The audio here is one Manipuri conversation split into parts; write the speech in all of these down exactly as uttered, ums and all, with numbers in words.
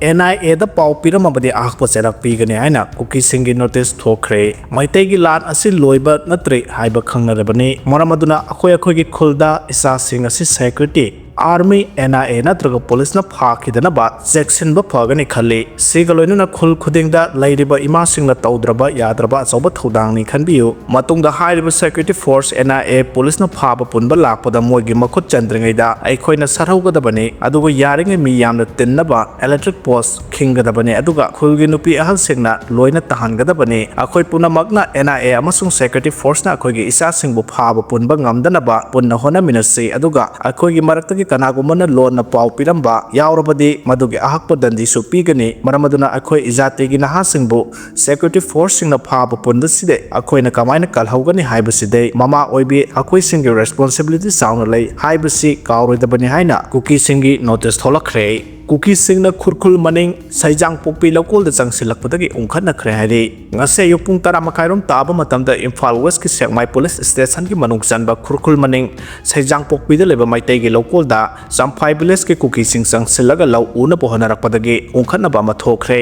ꯑꯦꯟ ꯑꯥꯏ ꯑꯦꯗ ꯄꯥꯎ ꯄꯤꯔꯝꯃꯕꯗꯤ ꯑꯍꯛꯄ ꯆꯩꯔꯥꯛ ꯄꯤꯒꯅꯤ ꯍꯥꯏꯅ ꯀꯨꯀꯤꯁꯤꯡꯒꯤ ꯅꯣꯇꯤꯁ ꯊꯣꯛꯈ꯭ꯔꯦ꯫ ꯃꯩꯇꯩꯒꯤ ꯂꯥꯟ ꯑꯁꯤ ꯂꯣꯏꯕ ꯅꯠꯇ꯭ꯔꯤ ꯍꯥꯏꯕ ꯈꯪꯅꯔꯕꯅꯤ꯫ ꯃꯔꯝ ꯑꯗꯨꯅ ꯑꯩꯈꯣꯏ ꯑꯩꯈꯣꯏꯒꯤ ꯈꯨꯜꯗ ꯏꯆꯥꯁꯤꯡ ꯑꯁꯤ security, army, N I A ꯅꯠꯇ꯭ꯔꯒ ꯄꯨꯂꯤꯁꯅ ꯐꯥꯈꯤꯗꯅꯕ ꯆꯦꯛꯁꯤꯟꯕ ꯐꯒꯅꯤ ꯈꯜꯂꯤ꯫ ꯁꯤꯒ ꯂꯣꯏꯅꯅ ꯈꯨꯜ ꯈꯨꯗꯤꯡꯗ ꯂꯩꯔꯤꯕ ꯏꯃꯥꯁꯤꯡꯅ ꯇꯧꯗ꯭ꯔꯕ ꯌꯥꯗ꯭ꯔꯕ ꯑꯆꯧꯕ ꯊꯧꯗꯥꯡꯅꯤ ꯈꯟꯕꯤꯌꯨ꯫ ꯃꯇꯨꯡꯗ ꯍꯥꯏꯔꯤꯕ security force, N I A, ꯄꯨꯂꯤꯁꯅ ꯐꯥꯕ ꯄꯨꯟꯕ ꯂꯥꯛꯄꯗ ꯃꯣꯏꯒꯤ ꯃꯈꯨꯠ ꯆꯟꯗ꯭ꯔꯤꯉꯩꯗ ꯑꯩꯈꯣꯏꯅ ꯁꯠꯍꯧꯒꯗꯕꯅꯤ꯫ ꯑꯗꯨꯒ ꯌꯥꯔꯤꯉꯩ ꯃꯤ ꯌꯥꯝꯅ ꯇꯤꯟꯅꯕ ꯏꯂꯦꯛꯇ꯭ꯔꯤꯛ ꯄꯣꯁ ꯈꯤꯡꯒꯗꯕꯅꯤ꯫ ꯑꯗꯨꯒ ꯈꯨꯜꯒꯤ ꯅꯨꯄꯤ ꯑꯍꯜꯁꯤꯡꯅ ꯂꯣꯏꯅ ꯇꯥꯍꯟꯒꯗꯕꯅꯤ꯫ ꯑꯩꯈꯣꯏ ꯄꯨꯝꯅꯃꯛꯅ, ꯑꯦꯟ ꯑꯥꯏ ꯑꯦ ꯑꯃꯁꯨꯡ ꯁꯦꯀ꯭ꯌꯨꯔꯤꯇꯤ ꯐꯣꯔꯁꯅ ꯑꯩꯈꯣꯏꯒꯤ ꯏꯆꯥꯁꯤꯡꯕꯨ ꯐꯥꯕ ꯄꯨꯟꯕ ꯉꯝꯗꯅꯕ ꯄꯨꯟꯅ ꯍꯣꯠꯅꯃꯤꯟꯅꯁꯤ꯫ ꯑꯗꯨꯒ ꯑꯩꯈꯣꯏꯒꯤ ꯃꯔꯛꯇꯒꯤ ꯀꯅꯥꯒꯨꯝꯕꯅ ꯂꯣꯟꯅ ꯄꯥꯎ ꯄꯤꯔꯝꯕ ꯌꯥꯎꯔꯕꯗꯤ ꯃꯗꯨꯒꯤ ꯑꯍꯛꯄ ꯗꯟꯗꯤꯁꯨ ꯄꯤꯒꯅꯤ꯫ ꯃꯔꯝ ꯑꯗꯨꯅ ꯑꯩꯈꯣꯏ ꯏꯖꯥꯇꯤꯒꯤ ꯅꯍꯥꯁꯤꯡꯕꯨ ꯁꯦꯀ꯭ꯌꯨꯔꯤꯇꯤ ꯐꯣꯔꯁꯁꯤꯡꯅ ꯐꯥꯕ ꯄꯨꯟꯕꯁꯤꯗꯤ ꯑꯩꯈꯣꯏꯅ ꯀꯃꯥꯏꯅ ꯀꯜꯍꯧꯒꯅꯤ ꯍꯥꯏꯕꯁꯤꯗꯤ ꯃꯃꯥ ꯑꯣꯏꯕꯤ ꯑꯩꯈꯣꯏꯁꯤꯡꯒꯤ ꯔꯦꯁꯄꯣꯟꯁꯤꯕꯤꯂꯤꯇꯤ ꯆꯥꯎꯅ ꯂꯩ ꯍꯥꯏꯕꯁꯤ ꯀꯥꯎꯔꯣꯏꯗꯕꯅꯤ ꯍꯥꯏꯅ ꯀꯨꯀꯤꯁꯤꯡꯒꯤ ꯅꯣꯇꯤꯁ ꯊꯣꯛꯂꯛꯈ꯭ꯔꯦ꯫ ꯀꯨꯀꯤꯁꯤꯡꯅ ꯈꯨꯔꯈꯨꯜ ꯃꯅꯤꯡ ꯁꯩꯖꯥꯡꯄꯣꯛꯄꯤ ꯂꯧꯀꯣꯜꯗ ꯆꯪꯁꯤꯜꯂꯛꯄꯗꯒꯤ ꯎꯪꯈꯠꯅꯈ꯭ꯔꯦ ꯍꯥꯏꯔꯤ꯫ ꯉꯁꯤ ꯑꯌꯨꯛ ꯄꯨꯡ ꯇꯔꯥ ꯃꯈꯥꯏꯔꯣꯝ ꯇꯥꯕ ꯃꯇꯝꯗ ꯏꯝꯐꯥꯜ ꯋꯦꯁꯀꯤ ꯁꯦꯛꯃꯥꯏ ꯄꯨꯂꯤꯁ ꯁ꯭ꯇꯦꯁꯟꯒꯤ ꯃꯅꯨꯡ ꯆꯟꯕ ꯈꯨꯔꯈꯨꯜ ꯃꯅꯤꯡ ꯁꯩꯖꯥꯡꯄꯣꯛꯄꯤꯗ ꯂꯩꯕ ꯃꯩꯇꯩꯒꯤ ꯂꯧꯀꯣꯜꯗ ꯆꯝꯐꯥꯏ ꯚꯤꯂꯦꯖꯀꯤ ꯀꯨꯀꯤꯁꯤꯡ ꯆꯪꯁꯤꯜꯂꯒ ꯂꯧ ꯎꯅꯕ ꯍꯣꯠꯅꯔꯛꯄꯗꯒꯤ ꯎꯪꯈꯠꯅꯕ ꯑꯃ ꯊꯣꯛꯈ꯭ꯔꯦ꯫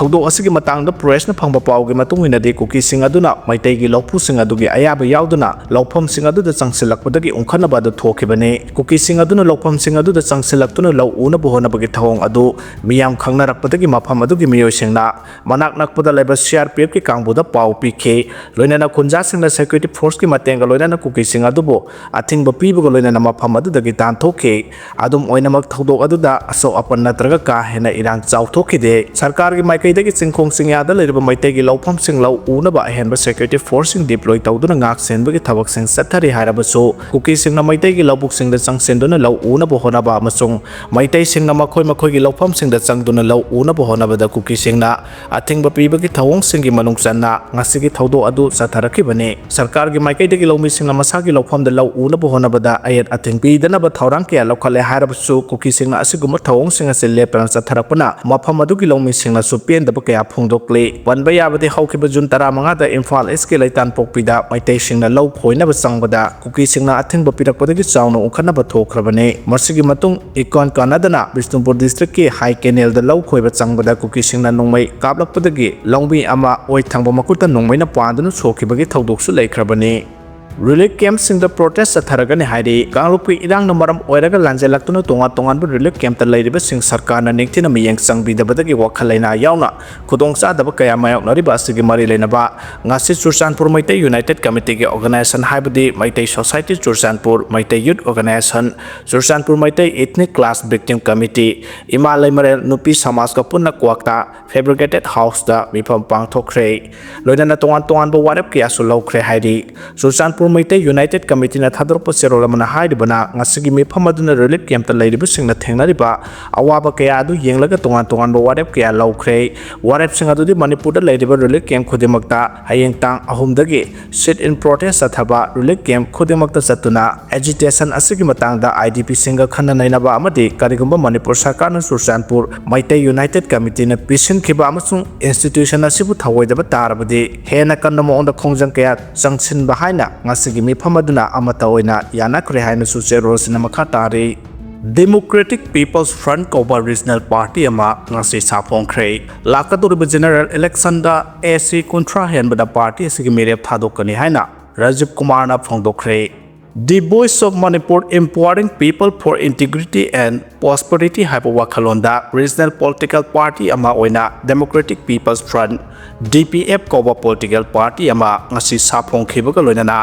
ꯊꯧꯗꯣꯛ ꯑꯁꯤꯒꯤ ꯃꯇꯥꯡꯗ ꯄ꯭ꯔꯦꯁꯅ ꯐꯪꯕ ꯄꯥꯎꯒꯤ ꯃꯇꯨꯡ ꯏꯟꯅꯗꯤ, ꯀꯨꯀꯤꯁꯤꯡ ꯑꯗꯨꯅ ꯃꯩꯇꯩꯒꯤ ꯂꯧꯄꯨꯁꯤꯡ ꯑꯗꯨꯒꯤ ꯑꯌꯥꯕ ꯌꯥꯎꯗꯨꯅ ꯂꯧꯐꯝꯁꯤꯡ ꯑꯗꯨꯗ ꯆꯪꯁꯤꯜꯂꯛꯄꯗꯒꯤ ꯎꯪꯈꯠꯅꯕ ꯑꯗꯨ ꯊꯣꯛꯈꯤꯕꯅꯤ꯫ ꯀꯨꯀꯤꯁꯤꯡ ꯑꯗꯨꯅ ꯂꯧꯐꯝꯁꯤꯡ ꯑꯗꯨꯗ ꯆꯪꯁꯤꯜꯂꯛꯇꯨꯅ ꯂꯧ ꯎꯅꯕ ꯍꯣꯠꯅꯕꯒꯤ ꯊꯧꯑꯣꯡ ꯑꯗꯨ ꯃꯤꯌꯥꯝ ꯈꯪꯅꯔꯛꯄꯗꯒꯤ ꯃꯐꯝ ꯑꯗꯨꯒꯤ ꯃꯤꯑꯣꯏꯁꯤꯡꯅ ꯃꯅꯥꯛ ꯅꯛꯄꯗ ꯂꯩꯕ ꯁꯤ ꯑꯥꯔ ꯄꯤ ꯑꯦꯐꯀꯤ ꯀꯥꯡꯕꯨꯗ ꯄꯥꯎ ꯄꯤꯈꯤ꯫ ꯂꯣꯏꯅꯅ ꯈꯨꯟꯖꯥꯁꯤꯡꯅ ꯁꯦꯀ꯭ꯌꯨꯔꯤꯇꯤ ꯐꯣꯔꯁꯀꯤ ꯃꯇꯦꯡꯒ ꯂꯣꯏꯅꯅ ꯀꯨꯀꯤꯁꯤꯡ ꯑꯗꯨꯕꯨ ꯑꯊꯤꯡꯕ ꯄꯤꯕꯒ ꯂꯣꯏꯅꯅ ꯃꯐꯝ ꯑꯗꯨꯗꯒꯤ ꯇꯥꯟꯊꯣꯛꯈꯤ꯫ ꯑꯗꯨꯝ ꯑꯣꯏꯅꯃꯛ, ꯊꯧꯗꯣꯛ ꯑꯗꯨꯗ ꯑꯁꯣꯛ ꯑꯄꯟ ꯅꯠꯇ꯭ꯔꯒ ꯀꯥ ꯍꯦꯟꯅ ꯏꯔꯥꯡ ꯆꯥꯎꯊꯣꯛꯈꯤꯗꯦ꯫ ꯁꯔꯀꯥꯔꯒꯤ ꯃꯥꯏꯀꯩꯗꯒꯤ ꯆꯤꯡꯈꯣꯡ ꯆꯤꯡꯌꯥꯗ ꯂꯩꯔꯤꯕ ꯃꯩꯇꯩꯒꯤ ꯂꯧꯐꯝꯁꯤꯡ ꯂꯧ ꯎꯅꯕ ꯑꯍꯦꯟꯕ ꯁꯦꯀ꯭ꯌꯨꯔꯤꯇꯤ ꯐꯣꯔꯁꯁꯤꯡ ꯗꯤꯄ꯭ꯂꯣꯏ ꯇꯧꯗꯨꯅ ꯉꯥꯛ ꯁꯦꯟꯕꯒꯤ ꯊꯕꯛꯁꯤꯡ ꯆꯠꯊꯔꯤ ꯍꯥꯏꯔꯕꯁꯨ, ꯀꯨꯀꯤꯁꯤꯡꯅ ꯃꯩꯇꯩꯒꯤ ꯂꯧꯕꯨꯛꯁꯤꯡꯗ ꯆꯪꯁꯤꯟꯗꯨꯅ ꯂꯧ ꯎꯅꯕ ꯍꯣꯠꯅꯕ ꯑꯃꯁꯨꯡ ꯃꯩꯇꯩꯁꯤꯡꯅ ꯃꯈꯣꯏ ꯃꯈꯣꯏꯒꯤ ꯂꯧꯐꯝꯁꯤꯡꯗ ꯆꯪꯗꯨꯅ ꯂꯧ ꯎꯅꯕ ꯍꯣꯠꯅꯕꯗ ꯀꯨꯀꯤꯁꯤꯡꯅ ꯑꯊꯤꯡꯕ ꯄꯤꯕꯒꯤ ꯊꯧꯑꯣꯡꯁꯤꯡꯒꯤ ꯃꯅꯨꯡ ꯆꯟꯅ ꯉꯁꯤꯒꯤ ꯊꯧꯗꯣꯛ ꯑꯗꯨ ꯆꯠꯊꯔꯛꯈꯤꯕꯅꯤ꯫ ꯁꯔꯀꯥꯔꯒꯤ ꯃꯥꯏꯀꯩꯗꯒꯤ ꯂꯧꯃꯤꯁꯤꯡꯅ ꯃꯁꯥꯒꯤ ꯂꯧꯐꯝꯗ ꯂꯧ ꯎꯅꯕ ꯍꯣꯠꯅꯕꯗ ꯑꯌꯦꯠ ꯑꯊꯤꯡ ꯄꯤꯗꯅꯕ ꯊꯧꯔꯥꯡ ꯀꯌꯥ ꯂꯧꯈꯠꯂꯦ ꯍꯥꯏꯔꯕꯁꯨ, ꯀꯨꯀꯤꯁꯤꯡꯅ ꯑꯁꯤꯒꯨꯝꯕ ꯊꯧꯑꯣꯡꯁꯤꯡ ꯑꯁꯤ ꯂꯦꯞꯇꯅ ꯆꯠꯊꯔꯛꯄꯅ ꯃꯐꯝ ꯑꯗꯨꯒꯤ ꯂꯧꯃꯤꯁꯤꯡꯅꯁꯨ ꯄꯦꯟꯗꯕ ꯀꯌꯥ ꯐꯣꯡꯗꯣꯛꯂꯤ꯫ ꯄꯟꯕ ꯌꯥꯕꯗꯤ, ꯍꯧꯈꯤꯕ ꯖꯨꯟ ꯇꯔꯥꯃꯉꯥꯗ ꯏꯝꯐꯥꯜ ꯏꯁꯀꯤ ꯂꯩꯇꯥꯟꯄꯣꯛꯄꯤꯗ ꯃꯩꯇꯩꯁꯤꯡꯅ ꯂꯧ ꯈꯣꯏꯅꯕ ꯆꯪꯕꯗ ꯀꯨꯀꯤꯁꯤꯡꯅ ꯑꯊꯤꯡꯕ ꯄꯤꯔꯛꯄꯗꯒꯤ ꯆꯥꯎꯅ ꯎꯪꯈꯠꯅꯕ ꯊꯣꯛꯈ꯭ꯔꯕꯅꯤ꯫ ꯃꯁꯤꯒꯤ ꯃꯇꯨꯡ ꯏꯀꯣꯟ ꯀꯥꯟꯅꯗꯅ ꯕꯤꯁꯅꯨꯄꯨꯔ ꯗꯤꯁꯇ꯭ꯔꯤꯛꯀꯤ ꯍꯥꯏ ꯀꯦꯅꯦꯜꯗ ꯂꯧ ꯈꯣꯏꯕ ꯆꯪꯕꯗ ꯀꯨꯀꯤꯁꯤꯡꯅ ꯅꯣꯡꯃꯩ ꯀꯥꯞꯂꯛꯄꯗꯒꯤ ꯂꯧꯃꯤ ꯑꯃ ꯑꯣꯏ ꯊꯪꯕ ꯃꯈꯨꯠꯇ ꯅꯣꯡꯃꯩꯅ ꯄꯥꯟꯗꯨꯅ ꯁꯣꯛꯈꯤꯕꯒꯤ ꯊꯧꯗꯣꯛꯁꯨ ꯂꯩꯈ꯭ꯔꯕꯅꯤ꯫ ꯔꯤꯂꯤꯐ ꯀꯦꯝꯞꯁꯤꯡꯗ ꯄ꯭ꯔꯣꯇꯦꯁ ꯆꯠꯊꯔꯒꯅꯤ ꯍꯥꯏꯔꯤ꯫ ꯀꯥꯡꯂꯨꯞꯀꯤ ꯏꯔꯥꯡꯅ ꯃꯔꯝ ꯑꯣꯏꯔꯒ ꯂꯥꯟꯖꯦꯜꯂꯛꯇꯨꯅ ꯇꯣꯉꯥꯟ ꯇꯣꯉꯥꯟꯕ ꯔꯤꯂꯤꯐ ꯀꯦꯝꯞꯇ ꯂꯩꯔꯤꯕꯁꯤꯡ ꯁꯔꯀꯥꯔꯅ ꯅꯤꯡꯊꯤꯅ ꯃꯤꯠꯌꯦꯡ ꯆꯪꯕꯤꯗꯕꯗꯒꯤ ꯋꯥꯈꯜ ꯂꯩꯅꯥ ꯌꯥꯎꯅ ꯈꯨꯗꯣꯡꯆꯥꯗꯕ ꯀꯌꯥ ꯃꯥꯌꯣꯛꯅꯔꯤꯕ ꯑꯁꯤꯒꯤ ꯃꯔꯤ ꯂꯩꯅꯕ ꯉꯁꯤ ꯆꯨꯔꯆꯥꯟꯄꯨꯔ ꯃꯩꯇꯩ ꯌꯨꯅꯥꯏꯇꯦꯠ ꯀꯃꯤꯇꯤꯒꯤ ꯑꯣꯔꯒꯅꯥꯏꯖꯦꯁꯟ ꯍꯥꯏꯕꯗꯤ Meitei society Churachandpur, Meitei youth organization, Churachandpur Meitei ethnic class victim committee, ꯏꯃꯥ ꯂꯩꯃꯔꯦꯜ ꯅꯨꯄꯤ ꯁꯃꯥꯖꯀ ꯄꯨꯟꯅ ꯀ꯭ꯋꯥꯛꯇ ꯐꯦꯕ꯭ꯔꯤꯀꯦꯇꯦꯠ ꯍꯥꯎꯁꯇ ꯃꯤꯐꯝ ꯄꯥꯡꯊꯣꯛꯈ꯭ꯔꯦ꯫ ꯂꯣꯏꯅꯅ ꯇꯣꯉꯥꯟ ꯇꯣꯉꯥꯟꯕ ꯋꯥꯔꯦꯞ ꯀꯌꯥꯁꯨ ꯂꯧꯈ꯭ꯔꯦ ꯍꯥꯏꯔꯤ꯫ ꯆꯨꯔꯆꯥꯟꯄꯨꯔ ꯃꯩꯇꯩ ꯌꯨꯅꯥꯏꯇꯦꯠ ꯀꯃꯤꯇꯤꯅ ꯊꯥꯗꯣꯔꯛꯄ ꯆꯦꯔꯣꯜ ꯑꯃꯅ ꯍꯥꯏꯔꯤꯕꯅ ꯉꯁꯤꯒꯤ ꯃꯤꯐꯝ ꯑꯗꯨꯅ ꯔꯤꯂꯤꯐ ꯀꯦꯝꯞꯇ ꯂꯩꯔꯤꯕꯁꯤꯡꯅ ꯊꯦꯡꯅꯔꯤꯕ ꯑꯋꯥꯕ ꯀꯌꯥ ꯑꯗꯨ ꯌꯦꯡꯂꯒ ꯇꯣꯉꯥꯟ ꯇꯣꯉꯥꯟꯕ ꯋꯥꯔꯦꯞ ꯀꯌꯥ ꯂꯧꯈ꯭ꯔꯦ꯫ ꯋꯥꯔꯦꯞꯁꯤꯡ ꯑꯗꯨꯗꯤ ꯃꯅꯤꯄꯨꯔꯗ ꯂꯩꯔꯤꯕ ꯔꯤꯂꯤꯐ ꯀꯦꯝꯞ ꯈꯨꯗꯤꯡꯃꯛꯇ ꯍꯌꯦꯡ ꯇꯥꯡ ꯑꯍꯨꯝꯗꯒꯤ ꯁꯤꯠ ꯏꯟ ꯄ꯭ꯔꯣꯇꯦꯁ ꯆꯠꯊꯕ, ꯔꯤꯂꯤꯐ ꯀꯦꯝꯞ ꯈꯨꯗꯤꯡꯃꯛꯇ ꯆꯠꯇꯨꯅ ꯑꯦꯖꯤꯇꯦꯁꯟ ꯑꯁꯤꯒꯤ ꯃꯇꯥꯡꯗ ꯑꯥꯏ ꯗꯤ ꯄꯤꯁꯤꯡꯒ ꯈꯟꯅ ꯅꯩꯅꯕ ꯑꯃꯗꯤ ꯀꯔꯤꯒꯨꯝꯕ ꯃꯅꯤꯄꯨꯔ ꯁꯔꯀꯥꯔꯅ ꯆꯨꯔꯆꯥꯟꯄꯨꯔ ꯃꯩꯇꯩ ꯌꯨꯅꯥꯏꯇꯦꯠ ꯀꯃꯤꯇꯤꯅ ꯄꯤꯁꯤꯟꯈꯤꯕ ꯑꯃꯁꯨꯡ ꯏꯟꯁꯇꯤꯇ꯭ꯌꯨꯁꯟ ꯑꯁꯤꯕꯨ ꯊꯧꯑꯣꯏꯗꯕ ꯇꯥꯔꯕꯗꯤ ꯍꯦꯟꯅ ꯀꯟꯕ ꯃꯑꯣꯡꯗ ꯈꯣꯡꯖꯪ ꯀꯌꯥ ꯆꯪꯁꯤꯟꯕ ꯍꯥꯏꯅ ꯉꯁꯤꯒꯤ ꯃꯤꯐꯝ ꯑꯗꯨꯅ ꯑꯃꯠꯇ ꯑꯣꯏꯅ ꯌꯥꯅꯈ꯭ꯔꯦ ꯍꯥꯏꯅꯁꯨ ꯆꯦꯔꯣꯜꯁꯤꯅ ꯃꯈꯥ ꯇꯥꯔꯤ꯫ ꯗꯦꯃꯣꯀ꯭ꯔꯦꯇꯤꯛ ꯄꯤꯄꯜꯁ ꯐ꯭ꯔꯟꯠ ꯀꯧꯕ ꯔꯤꯖꯅꯦꯜ ꯄꯥꯔꯇꯤ ꯑꯃ ꯉꯁꯤ ꯁꯥꯐꯣꯡꯈ꯭ꯔꯦ꯫ ꯂꯥꯛꯀꯗꯧꯔꯤꯕ ꯖꯦꯅꯔꯦꯜ ꯏꯂꯦꯛꯁꯟꯗ ꯑꯦ ꯁꯤ ꯀꯨꯟꯊ꯭ꯔꯥ ꯍꯦꯟꯕꯗ ꯄꯥꯔꯇꯤ ꯑꯁꯤꯒꯤ ꯃꯤꯔꯦꯞ ꯊꯥꯗꯣꯛꯀꯅꯤ ꯍꯥꯏꯅ ꯔꯥꯖꯤꯕ ꯀꯨꯃꯥꯔꯅ ꯐꯣꯡꯗꯣꯛꯈ꯭ꯔꯦ꯫ The Voice of Manipur, Empowering People for Integrity and Prosperity ꯍꯥꯏꯕ ꯋꯥꯈꯜꯂꯣꯟꯗ ꯔꯤꯖꯅꯦꯜ ꯄꯣꯂꯤꯇꯤꯀꯦꯜ ꯄꯥꯔꯇꯤ ꯑꯃ ꯑꯣꯏꯅ democratic people's front, D P F ꯀꯧꯕ ꯄꯣꯂꯤꯇꯤꯀꯦꯜ ꯄꯥꯔꯇꯤ ꯑꯃ ꯉꯁꯤ ꯁꯥꯐꯣꯡꯈꯤꯕꯒ ꯂꯣꯏꯅꯅ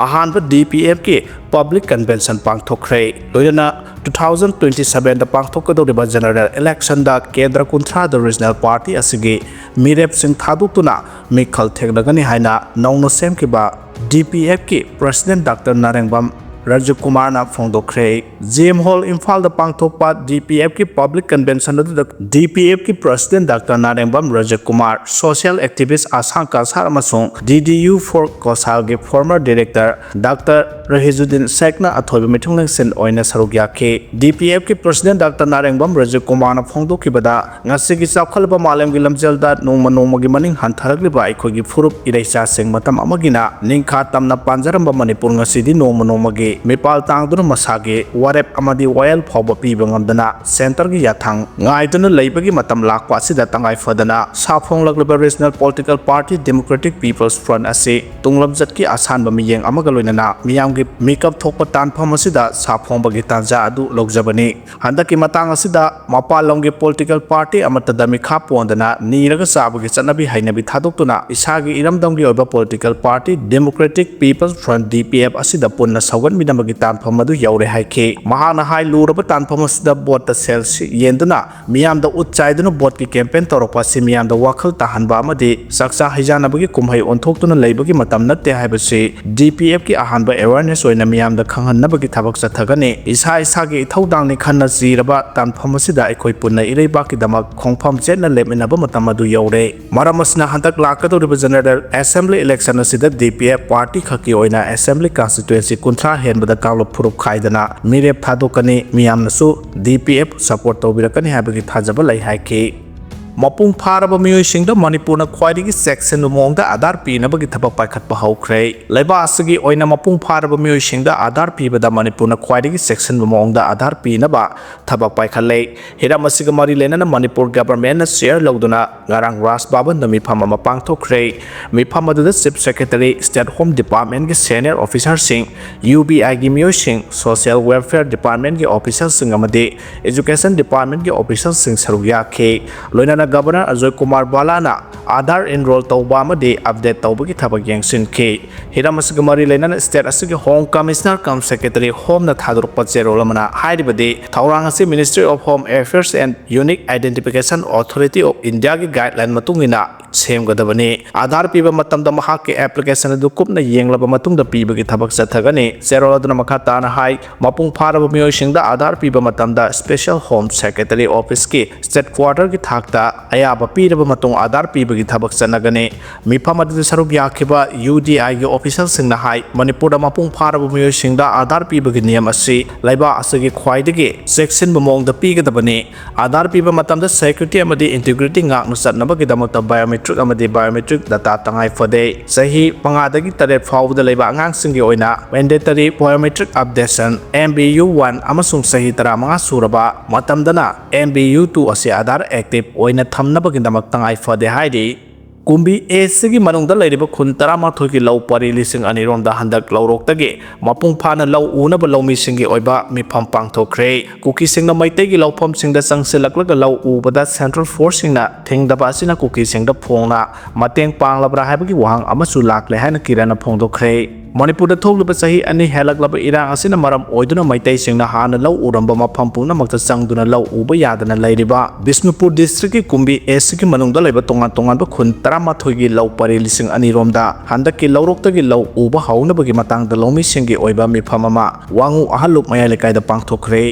ꯑꯍꯥꯟꯕ ꯗꯤ ꯄꯤ ꯑꯦꯐꯀꯤ ꯄꯕ꯭ꯂꯤꯛ ꯀꯟꯚꯦꯟꯁꯟ ꯄꯥꯡꯊꯣꯛꯈ꯭ꯔꯦ꯫ ꯂꯣꯏꯅꯅ two thousand twenty sevenꯗ ꯄꯥꯡꯊꯣꯛꯀꯗꯧꯔꯤꯕ ꯖꯦꯅꯔꯦꯜ ꯏꯂꯦꯛꯁꯟꯗ ꯀꯦꯟꯗ꯭ꯔ ꯀꯨꯟꯊ꯭ꯔꯥꯗ ꯔꯤꯖꯅꯦꯜ ꯄꯥꯔꯇꯤ ꯑꯁꯤꯒꯤ ꯃꯤꯔꯦꯞꯁꯤꯡ ꯊꯥꯗꯣꯛꯇꯨꯅ ꯃꯤꯈꯜ ꯊꯦꯡꯅꯒꯅꯤ ꯍꯥꯏꯅ ꯅꯧꯅ ꯁꯦꯝꯈꯤꯕ ꯗꯤ ꯄꯤ ꯑꯦꯐꯀꯤ ꯄ꯭ꯔꯁꯤꯗꯦꯟꯠ ꯗꯥꯛꯇꯔ ꯅꯥꯔꯦꯡꯕꯝ ꯔꯥꯖꯤꯕ ꯀꯨꯃꯥꯔꯅ ꯐꯣꯡꯗꯣꯛꯈ꯭ꯔꯦ꯫ ꯖꯤ ꯑꯦꯝ ꯍꯣꯜ ꯏꯝꯐꯥꯜꯗ ꯄꯥꯡꯊꯣꯛꯄ ꯗꯤ ꯄꯤ ꯑꯦꯐꯀꯤ ꯄꯕ꯭ꯂꯤꯛ ꯀꯟꯚꯦꯟꯁꯟ ꯑꯗꯨꯗ ꯗꯤ ꯄꯤ ꯑꯦꯐꯀꯤ president doctor Narengbam Rajiv Kumar, social activist Asang Kasar ꯑꯃꯁꯨꯡ ꯗꯤ ꯗꯤ ꯌꯨ ꯐꯣꯔ ꯀꯣꯁꯥꯜꯒꯤ ꯐꯣꯔꯃꯔ ꯗꯤꯔꯦꯛꯇꯔ ꯗꯥꯛꯇꯔ ꯔꯍꯤꯖꯨꯗꯤꯟ ꯁꯦꯈꯅ ꯑꯊꯣꯏꯕ ꯃꯤꯊꯨꯡꯂꯦꯟꯁꯤꯟ ꯑꯣꯏꯅ ꯁꯔꯨꯛ ꯌꯥꯈꯤ꯫ ꯗꯤ ꯄꯤ ꯑꯦꯐꯀꯤ ꯄ꯭ꯔꯁꯤꯗꯦꯟꯠ ꯗꯥꯛꯇꯔ ꯅꯥꯔꯦꯡꯕꯝ ꯔꯥꯖꯤꯕ ꯀꯨꯃꯥꯔꯅ ꯐꯣꯡꯗꯣꯛꯈꯤꯕꯗ, ꯉꯁꯤꯒꯤ ꯆꯥꯎꯈꯠꯂꯕ ꯃꯥꯂꯦꯝꯒꯤ ꯂꯝꯖꯦꯜꯗ ꯅꯣꯡꯃ ꯅꯣꯡꯃꯒꯤ ꯃꯅꯤꯡ ꯍꯟꯊꯔꯛꯂꯤꯕ ꯑꯩꯈꯣꯏꯒꯤ ꯐꯨꯔꯨꯞ ꯏꯔꯩꯆꯥꯁꯤꯡ ꯃꯇꯝ ꯑꯃꯒꯤꯅ ꯅꯤꯡꯈꯥ ꯇꯝꯅ ꯄꯥꯟꯖꯔꯝꯕ ꯃꯅꯤꯄꯨꯔ ꯉꯁꯤꯗꯤ ꯅꯣꯡꯃ ꯅꯣꯡꯃꯒꯤ ꯃꯤꯄꯥꯜ ꯇꯥꯡꯗꯨꯅ ꯃꯁꯥꯒꯤ ꯋꯥꯔꯦꯞ ꯑꯃꯗꯤ ꯋꯥꯌꯦꯜ ꯐꯥꯎꯕ ꯄꯤꯕ ꯉꯝꯗꯅ ꯁꯦꯟꯇꯔꯒꯤ ꯌꯥꯊꯪ ꯉꯥꯏꯗꯨꯅ ꯂꯩꯕꯒꯤ ꯃꯇꯝ ꯂꯥꯛꯄ ꯑꯁꯤꯗ ꯇꯉꯥꯏ ꯐꯗꯅ ꯁꯥꯐꯣꯡꯂꯛꯂꯤꯕ regional political party democratic people's front ꯑꯁꯤ ꯇꯨꯡꯂꯝꯆꯠꯀꯤ ꯑꯁꯥꯟꯕ ꯃꯤꯠꯌꯦꯡ ꯑꯃꯒ ꯂꯣꯏꯅꯅ ꯃꯤꯌꯥꯝꯒꯤ ꯃꯤꯀꯞ ꯊꯣꯛꯄ ꯇꯥꯟꯐꯝ ꯑꯁꯤꯗ ꯁꯥꯐꯣꯡꯕꯒꯤ ꯇꯥꯟꯖꯥ ꯑꯗꯨ ꯂꯧꯖꯕꯅꯤ꯫ ꯍꯟꯗꯛꯀꯤ ꯃꯇꯥꯡ ꯑꯁꯤꯗ ꯃꯄꯥꯟ ꯂꯝꯒꯤ ꯄꯣꯂꯤꯇꯤꯀꯦꯜ ꯄꯥꯔꯇꯤ ꯑꯃꯠꯇꯗ ꯃꯤꯈꯥ ꯄꯣꯟꯗꯅ ꯅꯤꯔꯒ ꯆꯥꯕꯒꯤ ꯆꯠꯅꯕꯤ ꯍꯩꯅꯕꯤ ꯊꯥꯗꯣꯛꯇꯨꯅ ꯏꯁꯥꯒꯤ ꯏꯔꯝꯗꯝꯒꯤ ꯑꯣꯏꯕ political party democratic people's front, D P F, ꯑꯁꯤꯗ ꯄꯨꯟꯅ ꯁꯧꯒꯟꯃꯤꯟꯅꯕꯒꯤ ꯇꯥꯟꯐꯝ ꯑꯗꯨ ꯌꯧꯔꯦ ꯍꯥꯏꯈꯤ꯫ ꯃꯍꯥꯛꯅ ꯍꯥꯏ, ꯂꯨꯔꯕ ꯇꯥꯟꯐꯝ ꯑꯁꯤꯗ ꯚꯣꯠꯇ ꯁꯦꯜ ꯁꯤ-, ꯌꯦꯟꯗꯨꯅ ꯃꯤꯌꯥꯝꯗ ꯎꯠ ꯆꯥꯏꯗꯨꯅ ꯚꯣꯠꯀꯤ ꯀꯦꯝꯄꯦꯟ ꯇꯧꯔꯛꯄ ꯑꯁꯤ ꯃꯤꯌꯥꯝꯗ ꯋꯥꯈꯜ ꯇꯥꯍꯟꯕ ꯑꯃꯗꯤ ꯆꯥꯛꯆꯥ ꯍꯩꯖꯥꯟꯅꯕꯒꯤ ꯀꯨꯝꯍꯩ ꯑꯣꯟꯊꯣꯛꯇꯨꯅ ꯂꯩꯕꯒꯤ ꯃꯇꯝ ꯅꯠꯇꯦ ꯍꯥꯏꯕꯁꯤ ꯗꯤ ꯄꯤ ꯑꯦꯐꯀꯤ ꯑꯍꯥꯟꯕ ꯑꯦꯋꯥꯔꯅꯦꯁ ꯑꯣꯏꯅ ꯃꯤꯌꯥꯝꯗ ꯈꯪꯍꯟꯅꯕꯒꯤ ꯊꯕꯛ ꯆꯠꯊꯒꯅꯤ꯫ ꯏꯁꯥ ꯏꯁꯥꯒꯤ ꯏꯊꯧꯗꯥꯡꯅꯤ ꯈꯟꯅ ꯆꯤꯔꯕ ꯇꯥꯟꯐꯝ ꯑꯁꯤꯗ ꯑꯩꯈꯣꯏ ꯄꯨꯟꯅ ꯏꯔꯩꯕꯥꯛꯀꯤꯗꯃꯛ ꯈꯣꯡꯐꯝ ꯆꯦꯠꯅ ꯂꯦꯞꯃꯤꯟꯅꯕ ꯃꯇꯝ ꯑꯗꯨ ꯌꯧꯔꯦ꯫ ꯃꯔꯝ ꯑꯁꯤꯅ ꯍꯟꯗꯛ ꯂꯥꯛꯀꯗꯧꯔꯤꯕ ꯖꯦꯅꯔꯦꯜ ꯑꯦꯁꯦꯝꯕ꯭ꯂꯤ ꯏꯂꯦꯛꯁꯟ ꯑꯁꯤꯗ ꯗꯤ ꯄꯤ ꯑꯦꯐ ꯄꯥꯔꯇꯤ ꯈꯛꯀꯤ ꯑꯣꯏꯅ ꯑꯦꯁꯦꯝꯕ꯭ꯂꯤ ꯀꯟꯁꯇꯤꯇ꯭ꯋꯦꯟꯁꯤ ꯀꯨꯟꯊ꯭ꯔꯥ ꯍꯦꯟꯕꯗ ꯀꯥꯡꯂꯨꯞ ꯐꯨꯔꯨꯞ ꯈꯥꯏꯗꯅ ꯃꯤꯔꯦꯞ ꯊꯥꯗꯣꯛꯀꯅꯤ꯫ ꯃꯤꯌꯥꯝꯅꯁꯨ ꯗꯤ ꯄꯤ ꯑꯦꯐ ꯁꯄꯣꯔꯠ ꯇꯧꯕꯤꯔꯛꯀꯅꯤ ꯍꯥꯏꯕꯒꯤ ꯊꯥꯖꯕ ꯂꯩ ꯍꯥꯏꯈꯤ꯫ ꯃꯄꯨꯡ ꯐꯥꯔꯕ ꯃꯤꯑꯣꯏꯁꯤꯡꯗ ꯃꯅꯤꯄꯨꯔꯅ ꯈ꯭ꯋꯥꯏꯗꯒꯤ ꯆꯦꯛꯁꯤꯟꯕ ꯃꯑꯣꯡꯗ ꯑꯥꯙꯥꯔ ꯄꯤꯅꯕꯒꯤ ꯊꯕꯛ ꯄꯥꯏꯈꯠꯄ ꯍꯧꯈ꯭ꯔꯦ꯫ ꯂꯩꯕꯥꯛ ꯑꯁꯤꯒꯤ ꯑꯣꯏꯅ ꯃꯄꯨꯡ ꯐꯥꯔꯕ ꯃꯤꯑꯣꯏꯁꯤꯡꯗ ꯑꯥꯙꯥꯔ ꯄꯤꯕꯗ ꯃꯅꯤꯄꯨꯔꯅ ꯈ꯭ꯋꯥꯏꯗꯒꯤ ꯆꯦꯛꯁꯤꯟꯕ ꯃꯑꯣꯡꯗ ꯑꯥꯙꯥꯔ ꯄꯤꯅꯕ ꯊꯕꯛ ꯄꯥꯏꯈꯠꯂꯦ꯫ ꯍꯤꯔꯝ ꯑꯁꯤꯒ ꯃꯔꯤ ꯂꯩꯅꯅ ꯃꯅꯤꯄꯨꯔ ꯒꯚꯔꯟꯃꯦꯟꯠꯅ ꯁꯤꯌꯔ ꯂꯧꯗꯨꯅ ꯉꯔꯥꯡ ꯔꯥꯖ ꯚꯕꯟꯗ ꯃꯤꯐꯝ ꯑꯃ ꯄꯥꯡꯊꯣꯛꯈ꯭ꯔꯦ꯫ ꯃꯤꯐꯝ ꯑꯗꯨꯗ ꯆꯤꯐ ꯁꯦꯀ꯭ꯔꯦꯇꯔꯤ, ꯁ꯭ꯇꯦꯠ ꯍꯣꯝ ꯗꯤꯄꯥꯔꯠꯃꯦꯟꯠꯀꯤ ꯁꯦꯅꯤꯌꯔ ꯑꯣꯐꯤꯁꯥꯔꯁꯤꯡ, ꯌꯨ ꯕꯤ ꯑꯥꯏꯒꯤ ꯃꯤꯑꯣꯏꯁꯤꯡ, ꯁꯣꯁꯤꯌꯦꯜ ꯋꯦꯜꯐꯤꯌꯔ ꯗꯤꯄꯥꯔꯠꯃꯦꯟꯠꯀꯤ ꯑꯣꯐꯤꯁꯥꯔꯁꯤꯡ ꯑꯃꯗꯤ ꯑꯦꯖꯨꯀꯦꯁꯟ ꯗꯤꯄꯥꯔꯠꯃꯦꯟꯠꯀꯤ ꯑꯣꯐꯤꯁꯥꯔꯁꯤꯡ ꯁꯔꯨꯛ ꯌꯥꯈꯤ꯫ ꯂꯣꯏꯅꯅ ꯒꯚꯔꯅꯔ ꯑꯖꯣꯏ ꯀꯨꯃꯥꯔ ꯚꯥꯂꯥꯅ ꯑꯥꯙꯥꯔ ꯑꯦꯟꯔꯣꯜ ꯇꯧꯕ ꯑꯃꯗꯤ ꯑꯞꯗꯦꯠ ꯇꯧꯕꯒꯤ ꯊꯕꯛ ꯌꯦꯡꯁꯤꯟꯈꯤ꯫ ꯍꯤꯔꯝ ꯑꯁꯤꯒ ꯃꯔꯤ ꯂꯩꯅꯅ ꯁ꯭ꯇꯦꯠ ꯑꯁꯤꯒꯤ ꯍꯣꯝ ꯀꯃꯤꯁꯅꯔ ꯀꯝ ꯁꯦꯀ꯭ꯔꯦꯇꯔꯤ ꯍꯣꯝꯅ ꯊꯥꯗꯣꯔꯛꯄ ꯆꯦꯔꯣꯜ ꯑꯃꯅ ꯍꯥꯏꯔꯤꯕꯗꯤ, ꯊꯧꯔꯥꯡ ꯑꯁꯤ Ministry of Home Affairs and Unique Identification Authority of Indiaꯒꯤ ꯒꯥꯏꯗꯂꯥꯏꯟ ꯃꯇꯨꯡ ꯏꯟꯅ ꯁꯦꯝꯒꯗꯕꯅꯤ꯫ ꯑꯥꯙꯥꯔ ꯄꯤꯕ ꯃꯇꯝꯗ ꯃꯍꯥꯛꯀꯤ ꯑꯦꯄ꯭ꯂꯤꯀꯦꯁꯟ ꯑꯗꯨ ꯀꯨꯞꯅ ꯌꯦꯡꯂꯕ ꯃꯇꯨꯡꯗ ꯄꯤꯕꯒꯤ ꯊꯕꯛ ꯆꯠꯊꯒꯅꯤ꯫ ꯆꯦꯔꯣꯜ ꯑꯗꯨꯅ ꯃꯈꯥ ꯇꯥꯅ ꯍꯥꯏ, ꯃꯄꯨꯡ ꯐꯥꯔꯕ ꯃꯤꯑꯣꯏꯁꯤꯡꯗ ꯑꯥꯙꯥꯔ ꯄꯤꯕ ꯃꯇꯝꯗ ꯁ꯭ꯄꯦꯁꯦꯜ ꯍꯣꯝ ꯁꯦꯀ꯭ꯔꯦꯇꯔꯤ ꯑꯣꯐꯤꯁꯀꯤ ꯁ꯭ꯇꯦꯠ ꯀ꯭ꯋꯥꯔꯇꯔꯒꯤ ꯊꯥꯛꯇ ꯑꯌꯥꯕ ꯄꯤꯔꯕ ꯃꯇꯨꯡ ꯑꯥꯙꯥꯔ ꯄꯤꯕꯒꯤ ꯊꯕꯛ ꯆꯠꯅꯒꯅꯤ꯫ ꯃꯤꯐꯝ ꯑꯗꯨꯗ ꯁꯔꯨꯛ ꯌꯥꯈꯤꯕ ꯌꯨ ꯗꯤ ꯑꯥꯏꯒꯤ ꯑꯣꯐꯤꯁꯥꯔꯁꯤꯡꯅ ꯍꯥꯏ, ꯃꯅꯤꯄꯨꯔꯗ ꯃꯄꯨꯡ ꯐꯥꯔꯕ ꯃꯤꯑꯣꯏꯁꯤꯡꯗ ꯑꯥꯙꯥꯔ ꯄꯤꯕꯒꯤ ꯅꯤꯌꯝ ꯑꯁꯤ ꯂꯩꯕꯥꯛ ꯑꯁꯤꯒꯤ ꯈ꯭ꯋꯥꯏꯗꯒꯤ ꯆꯦꯛꯁꯤꯟꯕ ꯃꯑꯣꯡꯗ ꯄꯤꯒꯗꯕꯅꯤ꯫ ꯑꯥꯙꯥꯔ ꯄꯤꯕ ꯃꯇꯝꯗ ꯁꯦꯀ꯭ꯌꯨꯔꯤꯇꯤ ꯑꯃꯗꯤ ꯏꯟꯇꯤꯒ꯭ꯔꯤꯇꯤ ꯉꯥꯛꯅ ꯆꯠꯅꯕꯒꯤꯗꯃꯛꯇ ꯕꯥꯏꯑꯣꯃꯦꯇ꯭ꯔꯤꯛ ꯇ꯭ꯔꯤꯛ ꯑꯃꯗꯤ ꯕꯥꯏꯑꯣꯃꯦꯇ꯭ꯔꯤꯛ ꯗꯇꯥ ꯇꯉꯥꯏ ꯐꯗꯦ꯫ ꯆꯍꯤ ꯃꯉꯥꯗꯒꯤ ꯇꯔꯦꯠ ꯐꯥꯎꯕꯗ ꯂꯩꯕ ꯑꯉꯥꯡꯁꯤꯡꯒꯤ ꯑꯣꯏꯅ mandatory biometric update, M B U one, ꯑꯃꯁꯨꯡ ꯆꯍꯤ ꯇꯔꯥꯃꯉꯥ ꯁꯨꯔꯕ ꯃꯇꯝꯗꯅ ꯑꯦꯝ ꯕꯤ ꯌꯨ ꯇꯨ ꯑꯁꯤ ꯑꯥꯙꯥꯔ ꯑꯦꯛꯇꯤꯚ ꯑꯣꯏꯅ ꯊꯝꯅꯕꯒꯤꯗꯃꯛ ꯇꯉꯥꯏ ꯐꯗꯦ ꯍꯥꯏꯔꯤ꯫ ꯀꯨꯝꯕꯤ ꯑꯦꯁꯤꯒꯤ ꯃꯅꯨꯡꯗ ꯂꯩꯔꯤꯕ ꯈꯨꯟ ꯇꯔꯥꯃꯥꯊꯣꯏꯒꯤ ꯂꯧ ꯄꯔꯤ ꯂꯤꯁꯤꯡ ꯑꯅꯤꯔꯣꯝꯗ ꯍꯟꯗꯛ ꯂꯧꯔꯣꯛꯇꯒꯤ ꯃꯄꯨꯡ ꯐꯥꯅ ꯂꯧ ꯎꯅꯕ ꯂꯧꯃꯤꯁꯤꯡꯒꯤ ꯑꯣꯏꯕ ꯃꯤꯐꯝ ꯄꯥꯡꯊꯣꯛꯈ꯭ꯔꯦ꯫ ꯀꯨꯀꯤꯁꯤꯡꯅ ꯃꯩꯇꯩꯒꯤ ꯂꯧꯐꯝꯁꯤꯡꯗ ꯆꯪꯁꯤꯜꯂꯛꯂꯒ ꯂꯧ ꯎꯕꯗ ꯁꯦꯟꯇ꯭ꯔꯦꯜ ꯐꯣꯔꯁꯁꯤꯡꯅ ꯊꯤꯡꯗꯕ ꯑꯁꯤꯅ ꯀꯨꯀꯤꯁꯤꯡꯗ ꯐꯣꯡꯅ ꯃꯇꯦꯡ ꯄꯥꯡꯂꯕ꯭ꯔꯥ ꯍꯥꯏꯕꯒꯤ ꯋꯥꯍꯪ ꯑꯃꯁꯨ ꯂꯥꯛꯂꯦ ꯍꯥꯏꯅ ꯀꯤꯔꯟꯅ ꯐꯣꯡꯗꯣꯛꯈ꯭ꯔꯦ꯫ ꯃꯅꯤꯄꯨꯔꯗ ꯊꯣꯛꯂꯤꯕ ꯆꯍꯤ ꯑꯅꯤ ꯍꯦꯜꯂꯛꯂꯕ ꯏꯔꯥꯡ ꯑꯁꯤꯅ ꯃꯔꯝ ꯑꯣꯏꯗꯨꯅ ꯃꯩꯇꯩꯁꯤꯡꯅ ꯍꯥꯟꯅ ꯂꯧ ꯎꯔꯝꯕ ꯃꯐꯝ ꯄꯨꯝꯅꯃꯛꯇ ꯆꯪꯗꯨꯅ ꯂꯧ ꯎꯕ ꯌꯥꯗꯅ ꯂꯩꯔꯤꯕ ꯕꯤꯁꯅꯨꯄꯨꯔ ꯗꯤꯁꯇ꯭ꯔꯤꯛꯀꯤ ꯀꯨꯝꯕꯤ ꯑꯦꯁꯤꯒꯤ ꯃꯅꯨꯡꯗ ꯂꯩꯕ ꯇꯣꯉꯥꯟ ꯇꯣꯉꯥꯟꯕ ꯈꯨꯟ ꯇꯔꯥꯃꯥꯊꯣꯏꯒꯤ ꯂꯧ ꯄꯔꯤ ꯂꯤꯁꯤꯡ ꯑꯅꯤꯔꯣꯝꯗ ꯍꯟꯗꯛꯀꯤ ꯂꯧꯔꯣꯛꯇꯒꯤ ꯂꯧ ꯎꯕ ꯍꯧꯅꯕꯒꯤ ꯃꯇꯥꯡꯗ ꯂꯧꯃꯤꯁꯤꯡꯒꯤ ꯑꯣꯏꯕ ꯃꯤꯐꯝ ꯑꯃ ꯋꯥꯉꯨ ꯑꯍꯜꯂꯨꯞ ꯃꯌꯥꯏ ꯂꯩꯀꯥꯏꯗ ꯄꯥꯡꯊꯣꯛꯈ꯭ꯔꯦ꯫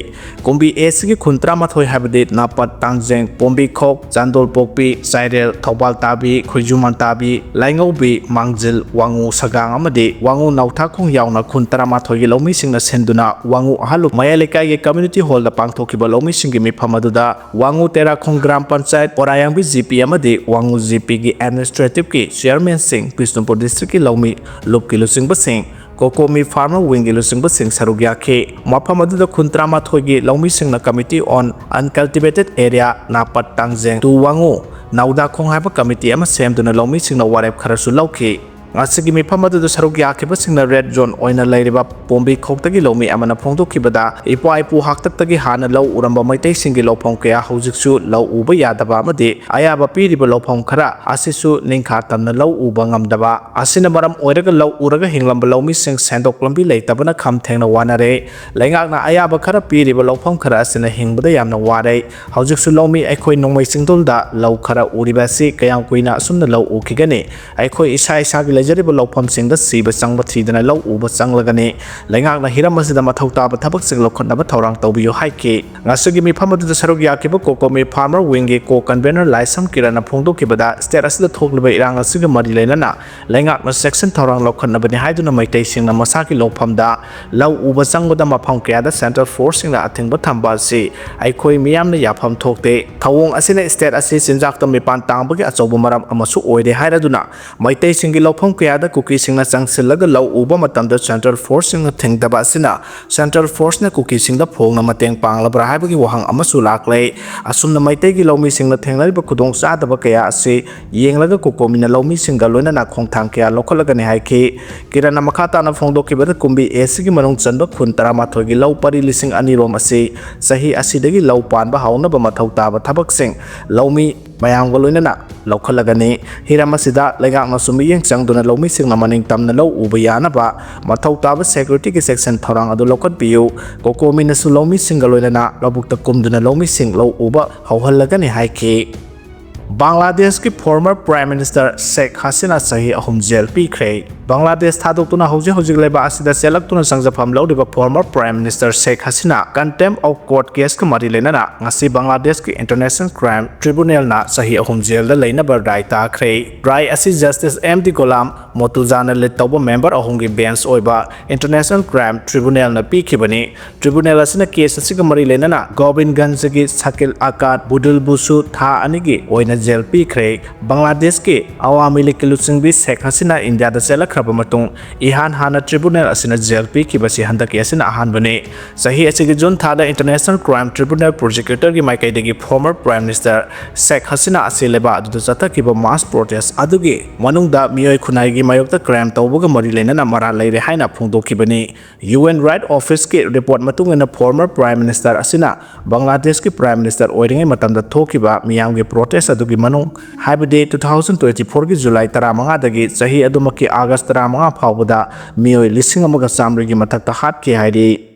ꯀꯨꯝꯕꯤ ꯑꯦꯁꯤꯒꯤ ꯈꯨꯟ ꯇꯔꯥꯃꯥꯊꯣꯏ ꯍꯥꯏꯕꯗꯤ ꯅꯥꯄꯠ, ꯇꯥꯡꯖꯦꯡ, ꯄꯣꯝꯕꯤꯈꯣꯛ, ꯆꯥꯟꯗꯣꯜꯄꯣꯛꯄꯤ, ꯆꯥꯏꯔꯦꯜ, ꯊꯧꯕꯥꯜ ꯇꯥꯕꯤ, ꯈꯣꯏꯖꯨꯃꯥꯟ ꯇꯥꯕꯤ, ꯂꯥꯏꯉꯧꯕꯤ, ꯃꯥꯡꯖꯤꯜ, ꯋꯥꯉꯨ ꯁꯒꯥꯡ ꯑꯃꯗꯤ ꯋꯥꯉꯨ ꯅꯥꯎꯊꯥꯈꯣꯡ ꯌꯥꯎꯅ ꯈꯨꯟ ꯇꯔꯥꯃꯥꯊꯣꯏꯒꯤ ꯂꯧꯃꯤꯁꯤꯡꯅ ꯁꯤꯟꯗꯨꯅ ꯋꯥꯉꯨ ꯑꯍꯜꯂꯨꯞ ꯃꯌꯥꯏ ꯂꯩꯀꯥꯏꯒꯤ ꯀꯝꯃ꯭ꯌꯨꯅꯤꯇꯤ ꯍꯣꯜꯗ ꯄꯥꯡꯊꯣꯛꯈꯤꯕ ꯂꯧꯃꯤꯁꯤꯡꯒꯤ ꯃꯤꯐꯝ ꯑꯗꯨꯗ ꯋꯥꯉꯨ ꯇꯦꯔꯥꯈꯣꯡ ꯒ꯭ꯔꯥꯝ ꯄꯟꯆꯥꯌꯠ, ꯄꯣꯔꯥꯌꯥꯡꯕꯤ ꯖꯤ ꯄꯤ ꯑꯃꯗꯤ ꯋꯥꯉꯨ ꯖꯤ ꯄꯤꯒꯤ ꯑꯦꯗꯃꯤꯅꯤꯁꯇ꯭ꯔꯦꯇꯤꯚꯀꯤ ꯆꯤꯌꯔꯃꯦꯟꯁꯤꯡ, ꯕꯤꯁꯅꯨꯄꯨꯔ ꯗꯤꯁꯇ꯭ꯔꯤꯛꯀꯤ ꯂꯧꯃꯤ ꯂꯨꯞꯀꯤ ꯂꯨꯆꯤꯡꯕꯁꯤꯡ, ꯀꯣꯀꯣꯃꯤ ꯐꯥꯔꯃꯔ ꯋꯤꯡꯒꯤ ꯂꯨꯆꯤꯡꯕꯁꯤꯡ ꯁꯔꯨꯛ ꯌꯥꯈꯤ꯫ ꯃꯐꯝ ꯑꯗꯨꯗ ꯈꯨꯟ ꯇꯔꯥꯃꯥꯊꯣꯏꯒꯤ ꯂꯧꯃꯤꯁꯤꯡꯅ Committee on Uncultivated Area, ꯅꯥꯄꯠ, ꯇꯥꯡꯖꯦꯡ ꯇꯨ ꯋꯥꯉꯨ, ꯅꯥꯎꯗꯥꯈꯣꯡ ꯍꯥꯏꯕ ꯀꯃꯤꯇꯤ ꯑꯃ ꯁꯦꯝꯗꯨꯅ ꯂꯧꯃꯤꯁꯤꯡꯅ ꯋꯥꯔꯦꯞ ꯈꯔꯁꯨ ꯂꯧꯈꯤ꯫ ꯉꯁꯤꯒꯤ ꯃꯤꯐꯝ ꯑꯗꯨꯗ ꯁꯔꯨꯛ ꯌꯥꯈꯤꯕꯁꯤꯡꯅ ꯔꯦꯗ ꯖꯣꯟ ꯑꯣꯏꯅ ꯂꯩꯔꯤꯕ ꯄꯣꯝꯕꯤꯈꯣꯛꯇꯒꯤ ꯂꯧꯃꯤ ꯑꯃꯅ ꯐꯣꯡꯗꯣꯛꯈꯤꯕꯗ, ꯏꯄꯥ ꯏꯄꯨ ꯍꯥꯛꯇꯛꯇꯒꯤ ꯍꯥꯟꯅ ꯂꯧ ꯎꯔꯝꯕ ꯃꯩꯇꯩꯁꯤꯡꯒꯤ ꯂꯧꯐꯝ ꯀꯌꯥ ꯍꯧꯖꯤꯛꯁꯨ ꯂꯧ ꯎꯕ ꯌꯥꯗꯕ ꯑꯃꯗꯤ ꯑꯌꯥꯕ ꯄꯤꯔꯤꯕ ꯂꯧꯐꯝ ꯈꯔ ꯑꯁꯤꯁꯨ ꯅꯤꯡꯈꯥ ꯇꯝꯅ ꯂꯧ ꯎꯕ ꯉꯝꯗꯕ ꯑꯁꯤꯅ ꯃꯔꯝ ꯑꯣꯏꯔꯒ ꯂꯧ ꯎꯔꯒ ꯍꯤꯡꯂꯝꯕ ꯂꯧꯃꯤꯁꯤꯡ ꯁꯦꯟꯊꯣꯛ ꯂꯝꯕꯤ ꯂꯩꯇꯕꯅ ꯈꯝ ꯊꯦꯡꯅ ꯋꯥꯅꯔꯦ꯫ ꯂꯩꯉꯥꯛꯅ ꯑꯌꯥꯕ ꯈꯔ ꯄꯤꯔꯤꯕ ꯂꯧꯐꯝ ꯈꯔ ꯑꯁꯤꯅ ꯍꯤꯡꯕꯗ ꯌꯥꯝꯅ ꯋꯥꯔꯦ꯫ ꯍꯧꯖꯤꯛꯁꯨ ꯂꯧꯃꯤ ꯑꯩꯈꯣꯏ ꯅꯣꯡꯃꯩ ꯆꯤꯡꯗꯣꯜꯗ ꯂꯧ ꯈꯔ ꯎꯔꯤꯕ ꯑꯁꯤ ꯀꯌꯥꯝ ꯀꯨꯏꯅ ꯑꯁꯨꯝꯅ ꯂꯧ ꯎꯈꯤꯒꯅꯤ? ꯑꯩꯈꯣꯏ ꯏꯁꯥ ꯏꯁꯥꯒꯤ ꯂꯩꯖꯔꯤꯕ ꯂꯧꯐꯝꯁꯤꯡꯗ ꯁꯤꯕ ꯆꯪꯕ ꯊꯤꯗꯅ ꯂꯧ ꯎꯕ ꯆꯪꯂꯒꯅꯤ꯫ ꯂꯩꯉꯥꯛꯅ ꯍꯤꯔꯝ ꯑꯁꯤꯗ ꯃꯊꯧ ꯇꯥꯕ ꯊꯕꯛꯁꯤꯡ ꯂꯧꯈꯠꯅꯕ ꯊꯧꯔꯥꯡ ꯇꯧꯕꯤꯌꯨ ꯍꯥꯏꯈꯤ꯫ ꯉꯁꯤꯒꯤ ꯃꯤꯐꯝ ꯑꯗꯨꯗ ꯁꯔꯨꯛ ꯌꯥꯈꯤꯕ COCOMI Farmer Wing ꯒꯤ co convenor ꯂꯥꯏꯁ꯭ꯔꯝ ꯀꯤꯔꯟꯅ ꯐꯣꯡꯗꯣꯛꯈꯤꯕꯗ, state ꯑꯁꯤꯗ ꯊꯣꯛꯂꯤꯕ ꯏꯔꯥꯡ ꯑꯁꯤꯒ ꯃꯔꯤ ꯂꯩꯅꯅ ꯂꯩꯉꯥꯛꯅ ꯆꯦꯛꯁꯤꯟ ꯊꯧꯔꯥꯡ ꯂꯧꯈꯠꯅꯕꯅꯤ ꯍꯥꯏꯗꯨꯅ ꯃꯩꯇꯩꯁꯤꯡꯅ ꯃꯁꯥꯒꯤ ꯂꯧꯐꯝꯗ ꯂꯧ ꯎꯕ ꯆꯪꯕꯗ ꯃꯐꯝ ꯀꯌꯥꯗ central force ꯁꯤꯡꯅ ꯑꯊꯤꯡꯕ ꯊꯝꯕ ꯑꯁꯤ ꯑꯩꯈꯣꯏ ꯃꯤꯌꯥꯝꯅ ꯌꯥꯐꯝ ꯊꯣꯛꯇꯦ꯫ ꯊꯧꯑꯣꯡ ꯑꯁꯤꯅ state ꯑꯁꯤ ꯆꯤꯟꯖꯥꯛꯇ ꯃꯤꯄꯥꯟ ꯇꯥꯡꯕꯒꯤ ꯑꯆꯧꯕ ꯃꯔꯝ ꯑꯃꯁꯨ ꯑꯣꯏꯔꯦ ꯍꯥꯏꯔꯗꯨꯅ, ꯃꯩꯇꯩꯁꯤꯡꯒꯤ ꯂꯧꯐꯝ ꯀꯌꯥꯗ ꯀꯨꯀꯤꯁꯤꯡꯅ ꯆꯪꯁꯤꯜꯂꯒ ꯂꯧ ꯎꯕ ꯃꯇꯝꯗ central force ꯁꯤꯡꯅ ꯊꯤꯡꯗꯕ ꯑꯁꯤꯅ central force ꯅ ꯀꯨꯀꯤꯁꯤꯡꯗ ꯐꯣꯡꯅ ꯃꯇꯦꯡ ꯄꯥꯡꯂꯕ꯭ꯔꯥ ꯍꯥꯏꯕꯒꯤ ꯋꯥꯍꯪ ꯑꯃꯁꯨ ꯂꯥꯛꯂꯦ꯫ ꯑꯁꯨꯝꯅ ꯃꯩꯇꯩꯒꯤ ꯂꯧꯃꯤꯁꯤꯡꯅ ꯊꯦꯡꯅꯔꯤꯕ ꯈꯨꯗꯣꯡꯆꯥꯗꯕ ꯀꯌꯥ ꯑꯁꯤ ꯌꯦꯡꯂꯒ COCOMI ꯅ ꯂꯧꯃꯤꯁꯤꯡꯒ ꯂꯣꯏꯅꯅ ꯈꯣꯡꯊꯥꯡ ꯀꯌꯥ ꯂꯧꯈꯠꯂꯒꯅꯤ ꯍꯥꯏꯈꯤ꯫ ꯀꯤꯔꯟꯅ ꯃꯈꯥ ꯇꯥꯅ ꯐꯣꯡꯗꯣꯛꯈꯤꯕꯗ, ꯀꯨꯝꯕꯤ ꯑꯦ ꯁꯤꯒꯤ ꯃꯅꯨꯡ ꯆꯟꯕ ꯈꯨꯟ ꯇꯔꯥꯃꯥꯊꯣꯏꯒꯤ ꯂꯧ ꯄꯔꯤ ꯂꯤꯁꯤꯡ ꯑꯅꯤ ꯔꯣꯝ ꯑꯁꯤ ꯆꯍꯤ ꯑꯁꯤꯗꯒꯤ ꯂꯧ ꯄꯥꯟꯕ ꯍꯧꯅꯕ ꯃꯊꯧ ꯇꯥꯕ ꯊꯕꯛꯁꯤꯡ ꯂꯧꯃꯤ ꯃꯌꯥꯝꯒ ꯂꯣꯏꯅꯅ ꯂꯧꯈꯠꯂꯒꯅꯤ꯫ ꯍꯤꯔꯝ ꯑꯁꯤꯗ ꯂꯩꯉꯥꯛꯅꯁꯨ ꯃꯤꯠꯌꯦꯡ ꯆꯪꯗꯨꯅ ꯂꯧꯃꯤꯁꯤꯡꯅ ꯃꯅꯤꯡ ꯇꯝꯅ ꯂꯧ ꯎꯕ ꯌꯥꯅꯕ ꯃꯊꯧ ꯇꯥꯕ security ꯒꯤ ꯆꯦꯛꯁꯤꯟ ꯊꯧꯔꯥꯡ ꯑꯗꯨ ꯂꯧꯈꯠꯄꯤꯌꯨ꯫ COCOMI ꯅꯁꯨ ꯂꯧꯃꯤꯁꯤꯡꯒ ꯂꯣꯏꯅꯅ ꯂꯧꯕꯨꯛꯇ ꯀꯨꯝꯗꯨꯅ ꯂꯧꯃꯤꯁꯤꯡ ꯂꯧ ꯎꯕ ꯍꯧꯍꯜꯂꯒꯅꯤ ꯍꯥꯏꯈꯤ꯫ ꯕꯪꯒ꯭ꯂꯥꯗꯦꯁꯀꯤ former Prime Minister ꯁꯦꯈ ꯍꯁꯤꯅꯥ ꯆꯍꯤ ꯑꯍꯨꯝ ꯖꯦꯜ ꯄꯤꯈ꯭ꯔꯦ꯫ ꯕꯪꯒ꯭ꯂꯥꯗꯦꯁ ꯊꯥꯗꯣꯛꯇꯨꯅ ꯍꯧꯖꯤꯛ ꯍꯧꯖꯤꯛ ꯂꯩꯕꯥꯛ ꯑꯁꯤꯗ ꯆꯦꯜꯂꯛꯇꯨꯅ ꯆꯪꯖꯐꯝ ꯂꯧꯔꯤꯕ former Prime Minister Sheikh Hasina contempt of court case ꯀ ꯃꯔꯤ ꯂꯩꯅꯅ ꯉꯁꯤ ꯕꯪꯒ꯭ꯂꯥꯗꯦꯁꯀꯤ International Crime Tribunal ꯅ ꯆꯍꯤ ꯑꯍꯨꯝ ꯖꯦꯜꯗ ꯂꯩꯅꯕ ꯔꯥꯏ ꯇꯥꯈ꯭ꯔꯦ꯫ ꯔꯥꯏ ꯑꯁꯤ Justice ꯑꯦꯝ ꯗꯤ ꯒꯣꯂꯥꯝ ꯃꯣꯇꯨꯖꯥꯅ lead ꯇꯧꯕ member ꯑꯍꯨꯝꯒꯤ bench ꯑꯣꯏꯕ International Crime Tribunal ꯅ ꯄꯤꯈꯤꯕꯅꯤ꯫ Tribunal ꯑꯁꯤꯅ case ꯑꯁꯤꯒ ꯃꯔꯤ ꯂꯩꯅꯅ ꯒꯣꯕꯤꯟꯒꯟꯖꯒꯤ ꯁꯀꯤꯜ ꯑꯀꯥꯠ ꯕꯨꯗꯨꯜ ꯕꯨꯁꯨ ꯊꯥ ꯑꯅꯤꯒꯤ ꯑꯣꯏꯅ ꯖꯦꯜ ꯄꯤꯈ꯭ꯔꯦ꯫ ꯕꯪꯒ꯭ꯂꯥꯗꯦꯁꯀꯤ ꯑꯋꯥꯃꯤ ꯂꯤꯛꯀꯤ ꯂꯨꯆꯤꯡꯕꯤ ꯁꯦꯈ ꯍꯁꯤꯅꯥ ꯏꯟꯗꯤꯌꯥꯗ ꯆꯦꯜꯂꯛꯈ꯭ꯔꯕ ꯃꯇꯨꯡ ꯏꯍꯥꯟ ꯍꯥꯟꯅ tribunal ꯑꯁꯤꯅ ꯖꯦꯜ ꯄꯤꯈꯤꯕꯁꯤ ꯍꯟꯗꯛꯀꯤ ꯑꯁꯤꯅ ꯑꯍꯥꯟꯕꯅꯤ꯫ ꯆꯍꯤ ꯑꯁꯤꯒꯤ ꯖꯨꯟ ꯊꯥꯗ International Crime Tribunal prosecutor ꯒꯤ ꯃꯥꯏꯀꯩꯗꯒꯤ former Prime Minister ꯁꯦꯈ ꯍꯁꯤꯅꯥ ꯑꯁꯤ ꯂꯩꯕꯥꯛ ꯑꯗꯨꯗ ꯆꯠꯊꯈꯤꯕ mass protest ꯑꯗꯨꯒꯤ ꯃꯅꯨꯡꯗ ꯃꯤꯑꯣꯏ ꯈꯨꯟꯅꯥꯏꯒꯤ ꯃꯥꯌꯣꯛꯇ crime ꯇꯧꯕꯒ ꯃꯔꯤ ꯂꯩꯅꯅ ꯃꯔꯥꯜ ꯂꯩꯔꯦ ꯍꯥꯏꯅ ꯐꯣꯡꯗꯣꯛꯈꯤꯕꯅꯤ꯫ UN Right Office ꯀꯤ report ꯃꯇꯨꯡ ꯏꯟꯅ former Prime Minister ꯑꯁꯤꯅ ꯕꯪꯒ꯭ꯂꯥꯗꯦꯁꯀꯤ Prime Minister ꯑꯣꯏꯔꯤꯉꯩ ꯃꯇꯝꯗ ꯊꯣꯛꯈꯤꯕ ꯃꯤꯌꯥꯝꯒꯤ protest ꯑꯗꯨꯒꯤ ꯃꯅꯨꯡ, ꯍꯥꯏꯕꯗꯤ two thousand twenty four ꯒꯤ ꯖꯨꯂꯥꯏ ꯇꯔꯥꯃꯉꯥꯗꯒꯤ ꯆꯍꯤ ꯑꯗꯨꯃꯛꯀꯤ ꯑꯥꯒꯁ ꯇꯔꯥꯃꯉꯥ ꯐꯥꯎꯕꯗ ꯃꯤꯑꯣꯏ ꯂꯤꯁꯤꯡ ꯑꯃꯒ ꯆꯥꯃꯔꯤꯒꯤ ꯃꯊꯛꯇ ꯍꯥꯠꯈꯤ ꯍꯥꯏꯔꯤ꯫